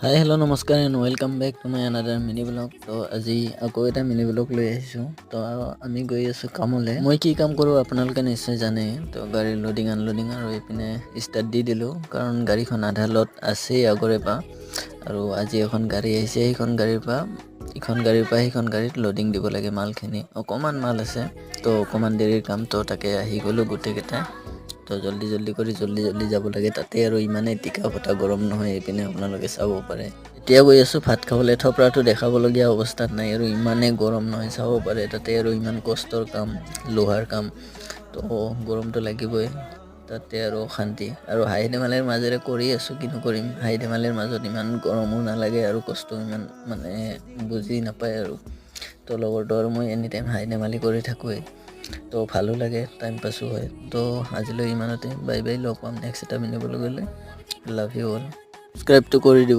হাই, hello', নমস্কাৰ and welcome back to my another mini vlog. তো আজি আকৌ এটা মিনি ব্লগ লৈ আহিছোঁ। তো আমি গৈ আছোঁ কামলৈ। মই কি কাম কৰোঁ আপোনালোকে নিশ্চয় জানে। তো গাড়ীৰ লোডিং আনলোডিং। আৰু এইপিনে ষ্টাৰ্ট দি দিলোঁ, কাৰণ গাড়ীখন আধা লোড আছেই আগৰে পৰা। আৰু আজি এখন গাড়ী আহিছে, সেইখন গাড়ীৰ পৰা ইখন গাড়ীৰ পৰা সেইখন গাড়ীত লোডিং দিব লাগে মালখিনি। অকণমান মাল আছে, তো অকণমান দেৰিৰ কাম। তো তাকে আহি গ'লোঁ গোটেইকেইটা। তো জল্দি জল্দি কৰি জল্দি জল্দি যাব লাগে তাতে। আৰু ইমানেই টিকা ফটা গৰম নহয়, এইপিনে আপোনালোকে চাব পাৰে। এতিয়া গৈ আছোঁ ভাত খাবলৈ। থপৰাটো দেখাবলগীয়া অৱস্থাত নাই আৰু ইমানেই গৰম নহয়, চাব পাৰে তাতে। আৰু ইমান কষ্টৰ কাম, লোহাৰ কাম, তো গৰমটো লাগিবই তাতে। আৰু অশান্তি আৰু হাঁহি ধেমালিৰ মাজেৰে কৰি আছোঁ, কিনো কৰিম? হাঁহি ধেমালিৰ মাজত ইমান গৰমো নালাগে আৰু কষ্ট ইমান মানে বুজি নাপায় আৰু। তো লগৰটো আৰু মই এনি টাইম হাঁহি ধেমালি কৰি থাকোঁৱেই, তো ভালো লাগে, টাইম পাছো হয়। তো আজিলৈ ইমানতে, বাই বাই। লগ পাম নেক্সট এটা মিনি ব্লগলৈ। Love you all. ছাবস্ক্ৰাইবটো কৰি দিব।